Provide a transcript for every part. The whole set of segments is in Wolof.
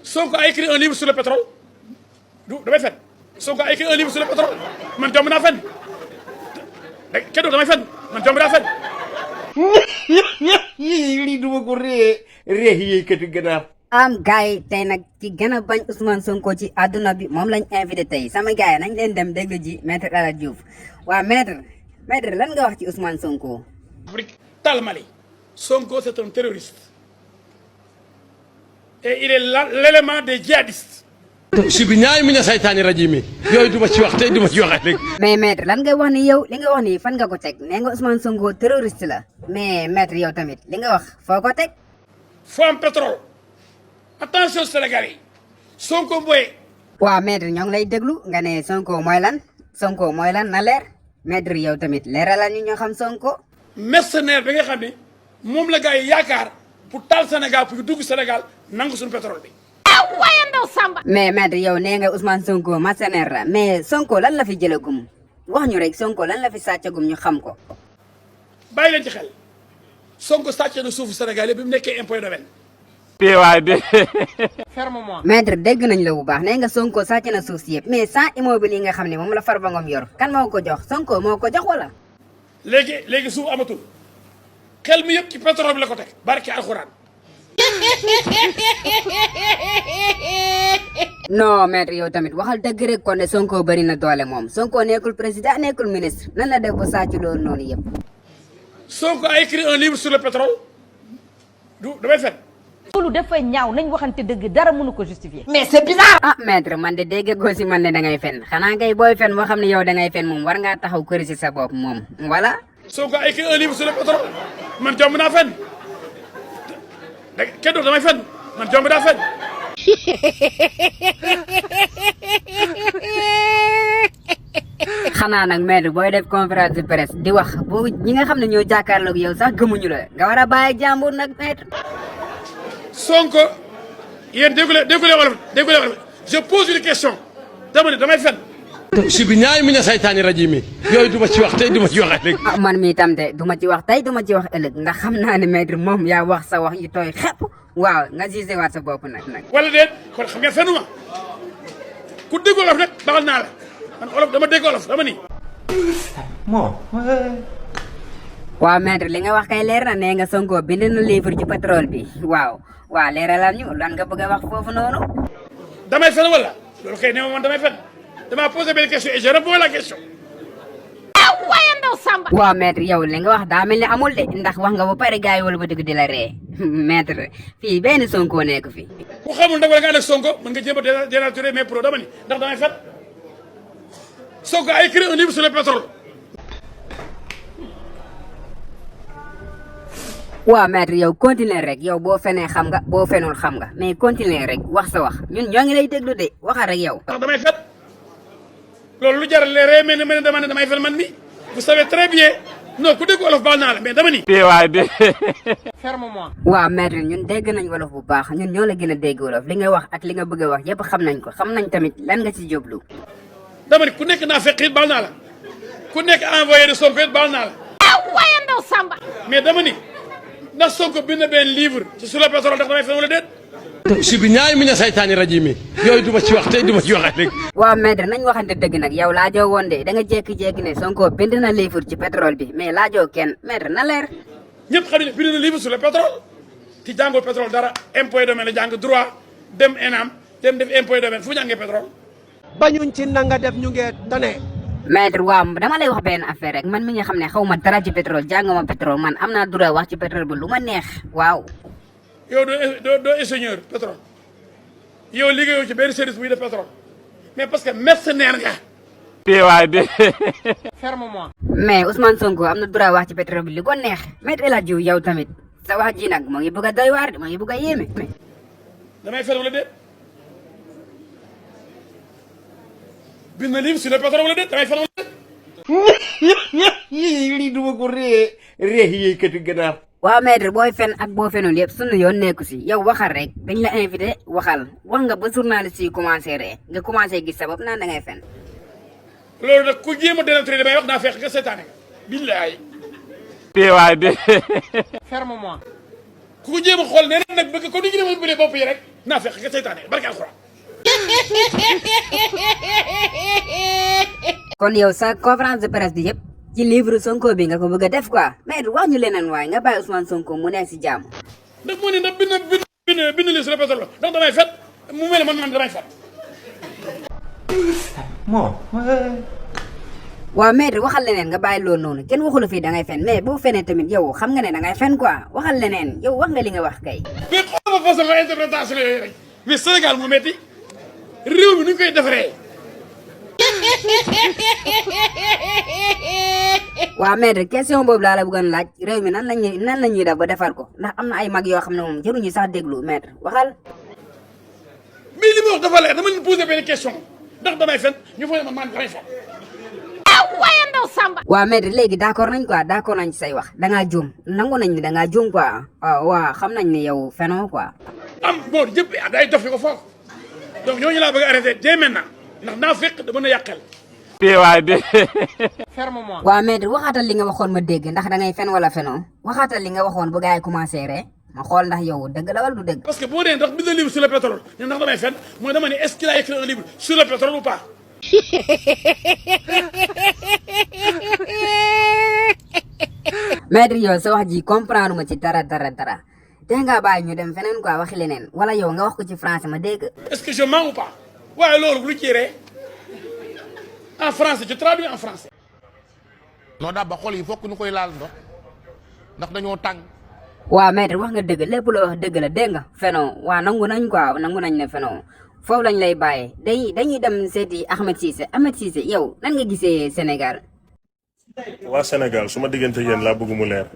Sonko a écrit un livre sur le pétrole du damay fen Sonko a écrit un livre sur le pétrole man jomb naa fen kenn du damay fen man jomb naa fen lii duma ko ree yi kati ganaar am gars yi tey nag ci gën a bañ Ousmane Sonko ci àdduna bi moom lañ invité tey sama gars yi nañ leen dem déglu ji maître El Hadji Diouf waa maître lan nga wax ci Ousmane Sonko. Afrique tal Mali Sonko c'est un terroriste et il est l'élément des djihadistes. si bi ñaay mi na saytaani rajimi yooyu duma ci wax tey duma ci waxee léegi mais maître lan ngay wax ni yow li nga wax ni fan nga ko teg nee nga Ousmane Sonko terroriste la mais maître yow tamit li nga wax foo ko teg. faut am pétrole attention Sénégalais yi Sonko mooy. waaw maître ñoo ngi lay déglu nga ne Sonko mooy lan na leer maître yow tamit leeralal ñu ñoo xam Sonko. mercenaire bi nga xam ne moom la gars yi yaakaar pour taal Sénégal pour dugg Sénégal nangu suñu pétrole bi. mais maître yow nee nga Ousmane Sonko mercenaire la mais Sonko lan la fi jëlagum wax ñu rek Sonko lan la fi sàccagum ñu xam ko. bàyyi leen ci xel Sonko sàcc na suufu Sénégal bi mu nekkee impôt domaine. ferme-moi maître dégg nañ la bu baax nee nga Sonko sàcc na suuf si yëpp mais sans immeuble yi nga xam ne moom la Farba Ngom yor kan moo ko jox Sonko moo ko jox wala. léegi suuf amatul xel mi yëpp ci pétrole bi la ko teg barke alxuraan. non maître yow tamit waxal dëgg rek kon ne Sonko bëri na doole moom Sonko nekkul président nekkul ministre nan la def ba sàcc loolu noonu yëpp. Sonko a écrit un livre sur le pétrole du damay fen loolu dafay ñaaw nañ waxante dëgg dara mënu ko justifier. mais c'est bizarre. ah maître man de dégg goo si man ne da ngay fen xanaa ngay booy fen moo xam ne yow da ngay fen moom war ngaa taxaw kër si sa bopp moom voilà. Sonko a écrit un livre sur le pétrole man jomb naa fen kenn du damay fen man jomb naa fen. xanaa nag maître booy def conférence de presse di wax bu ñi nga xam ne ñoo jàkkaarloog yow sax gëmuñu la nga war a bàyyi jàmbur nag maître. Sonko yéen déggulee wolof je pose une question dama ne damay fen si bi ñaay mi na saytaani rajimi yooyu duma ci wax tey duma ci waxee léegi ah man mii tam de du ma ci wax tey du ma ci wax ëllëg ndax xam naa ne maître moom yaa wax sa wax yu tooy xepp waaw nga gisee waat sa bopp nag. wala déet kon xam nga fenuma ku dégg wolof nag baxal naa la man olof dama dégg wolof dama ni. waaw maître li nga wax kay leer na nee nga Sonko bind na livre ci pétrole bi waaw leeralal ñu lan nga bëgg a wax foofu noonu. damay fen wala loolu kay ne ma man damay fen dama posé benn question et je réponds la question. waaw maître yow li nga wax daa mel ni amul de ndax wax nga ba pare gars yi wala ba dëgg di la ree maître fii benn Sonko nekk fi. ku xamul nag wala nga ànd ak Sonko mën nga jéem a dénaturer mes pro dama ni ndax damay fen Sonko a écrit un livre sur le pétrole. waaw maître yow continuer rek yow boo fenee xam nga boo fenul xam nga mais continuer rek wax sa wax ñun ñoo ngi lay déglu de waxal rek yow. ndax damay fen loolu lu jaral leeree mel ne dama ne damay fen man mi vous savez très bien non ku dégg wolof baal naa la mais dama ni. ferme-moi waaw maître ñun dégg nañ wolof bu baax ñun ñoo la gën a dégg wolof li nga wax ak li nga bëgg a wax yëpp xam nañ ko xam nañ tamit lan nga ci jublu. dama ni ku nekk naa fekk it baal naa la ku nekk envoyé de Sonko it baal naa la. mais dama ni ndax Sonko bind benn livre ci sur le pétrole ndax damay fen wala déet. si bi ñaay mi na saytaani rajimi yooyu duma ci wax tey duma ci waxee léegi waaw maître nañ waxante dëgg nag yow laajoo woon de da nga jékki-jékki ne Sonko bind na livre ci pétrole bi mais laajoo kenn maître na leer. ñëpp xam ne bind na livre sur le pétrole ci jàngul pétrole dara impôt domaine la jàng droit dem ENAM dem def impôt domaine fu jàngee pétrole. bañuñ ci nanga def ñu ngi tane. maître waaw dama lay wax benn affaire rek man mi nga xam ne xaw ma dara ci pétrole jànguma pétrole man am naa droit wax ci pétrole bi lu ma neex waaw. yow doo ingénieur pétrole yow liggéeyoo ci benn service buy def pétrole mais parce que mercenaire nga. ferme-moi mais Ousmane Sonko am na droit wax ci pétrole bi li ko neex maître El Hadji Diouf yow tamit sa wax ji nag moo ngi bëgg a doy waar moo ngi bëgg a yéeme. damay fen wala déet bind na livre sur le pétrole wala déet damay fen wala déet. lii duma ko ree yi kati ganaar waaw maître booy fen ak boo fenul yëpp sunu yoon nekku si yow waxal rek dañ la invité waxal wax nga ba journaliste yi commencé ree nga commencé gis sa bopp naan da ngay fen. loolu nag ku jéem a dénaturer damay wax naa fekk nga seetaane nga billaay. ferme-moi ku ko jéem a xool nee na nag bëgg ko ni ñu demoon bële bopp yi rek naa fekk nga seytaane barke alxuraan. kon yow sa conférence de presse bi yëpp ci livre Sonko bi nga ko bëgg a def quoi maître wax ñu leneen waaye nga bàyyi Ousmane Sonko mu nekk si jàmm. ndax moo ne ndax bind li sur le pétrole ndax damay fet mu mel ne man damay fet. waaw maître waxal leneen nga bàyyi loolu noonu kenn waxula fii da ngay fen mais boo fenee tamit yow xam nga ne da ngay fen quoi waxal leneen yow wax nga li nga wax kay. mais xool ma façon interprétation yooyu rek mais Sénégal moo metti réew mi nu ñu koy defaree. waaw maître question boobu laa la bëggoon laaj réew mi nan la ñuy def ba defar ko ndax am na ay mag yoo xam ne moom jëruñu sax déglu maître waxal. mais li ma wax dafa leer dama leen posé benn question ndax damay fen ñu foog ne man damay fen. waaw maître léegi d'accord nañ quoi d'accord nañ ci say wax da ngaa juum nangu nañ ni da ngaa juum quoi waaw xam nañ ne yow fenoo quoi. am bon yëpp day dof yi ko foofu donc ñooñu laa bëgg a arrêté dès maintenant ndax naa fekk da mën a yàqal. waaw maître waxaatal li nga waxoon ma dégg ndax da ngay fen wala fenoo waxaatal li nga waxoon bu gars yi commencé ree ma xool ndax yow dëgg la wala du dëgg. parce que boo dee ndax bind livre sur le pétrole ne ndax damay fen mooy dama ne est-ce qu'il a écrit un livre sur le pétrole ou pas. maître yow sa wax ji comprendre ma ci dara te nga bàyyi ñu dem feneen quoi waxi leneen wala yow nga wax ko ci français ma dégg. est-ce que je mens ou pas waaye loolu lu ci ree en français je traduis en français. non daa ba xol yi fokk ñu koy laal ndax dañoo tàng. waaw maître wax nga dëgg lépp loo wax dëgg la dégg nga fenoo waa nangu nañ quoi nangu nañ ne fenoo foofu lañ lay bàyyee dañuy dem seeti Ahmed Cissé yow nan nga gisee Sénégal. waa Sénégal su ma diggante yéen laa bëgg mu leer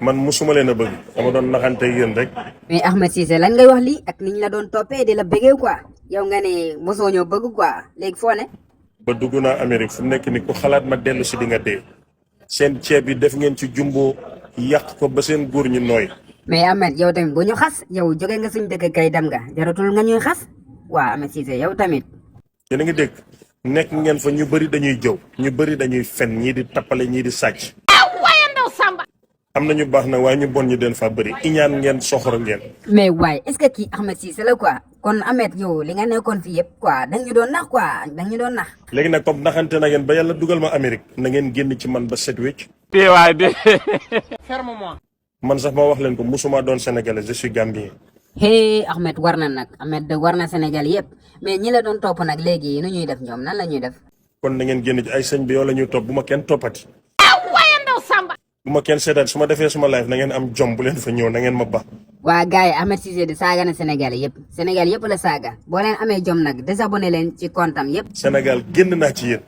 man musuma leen a bëgg dama doon naxante yéen rek. mais Ahmed Cissé lan ngay wax lii ak niñ la doon toppee di la bëggee quoi yow nga ne mosoo ñoo bëgg quoi léegi foo ne. ba dugg naa Amérique fu mu nekk ni ku xalaat ma dellu si di nga dee seen ceeb yi def ngeen ci jumbo yàq ko ba seen góor ñi nooy. mais Ahmed yow tamit bu ñu xas yow jóge nga suñ dëkk kay dem nga jaratul nga ñuy xas waa Ahmed Cissé yow tamit. yéen a ngi dégg nekk ngeen fa ñu bëri dañuy jëw ñu bëri dañuy fen ñii di tappale ñii di sàcc. am na ñu baax na waaye ñu bon ñu den fa bëri iñaan ngeen soxor ngeen. mais waaye est-ce que kii Ahmed Cissé la quoi kon Ahmed yow li nga nekkoon fii yëpp quoi da ñu doon nax quoi da ñu doon nax. léegi nag comme naxante na ngeen ba yàlla dugal ma Amérique na ngeen génn ci man ba set wecc. man sax ma wax leen ko musuma doon sénégalais je suis gambien. hey Ahmed war na nag Ahmed war na Sénégal yëpp mais ñi la doon topp nag léegi nu ñuy def ñoom nan la ñuy def. kon na ngeen génn ci ay sëñ bi yow la ñuy topp bu ma kenn toppati. bu ma kenn seetaat su ma defee suma live na ngeen am jom bu leen fa ñëw na ngeen ma ba. waa gars yi Ahmed Cissé di saaga na Sénégal yëpp la saaga boo leen amee jom nag désabonné leen ci comptam yëpp. Sénégal génn naa ci yéen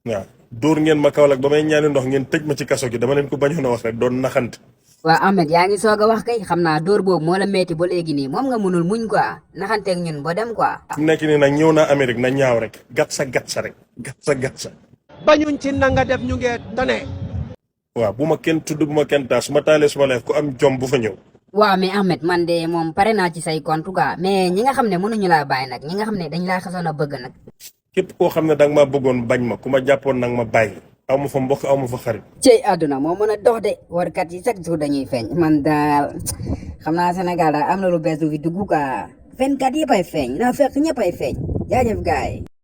waaw dóor ngeen ma Kaolack ba may ñaani ndox ngeen tëj ma ci kaso gi dama leen ko bañoon a wax rek doon naxante. waa Ahmed yaa ngi soog a wax kay xam naa dóor boobu moo la metti ba léegi nii moom nga mënul muñ quoi naxanteeg ñun ba dem quoi. fu mu nekk nii nag ñëw naa Amérique na ñaaw rek gat sa rek gat sa. bañuñ ci nanga def ñu ngee tane. waaw bu ma kenn tudd bu ma kenn taas su ma taalee suma leef ku am jom bu fa ñëw. waaw mais Ahmed man de moom pare naa ci say compte quoi mais ñi nga xam ne mënuñu laa bàyyi nag ñi nga xam ne dañ laa xasoon a bëgg nag. képp koo xam ne danga maa bëggoon bañ ma ku ma jàppoon nag ma bàyyi aw ma fa mbokk aw ma fa xarit. cey àdduna moo mën a dox de warkat yi chaque jour dañuy feeñ man daal xam naa Sénégal daal am na lu bees lu fi dugg quoi fenkat yëpp ay feeñ naa fekk ñëpp ay feeñ jaajëf gaay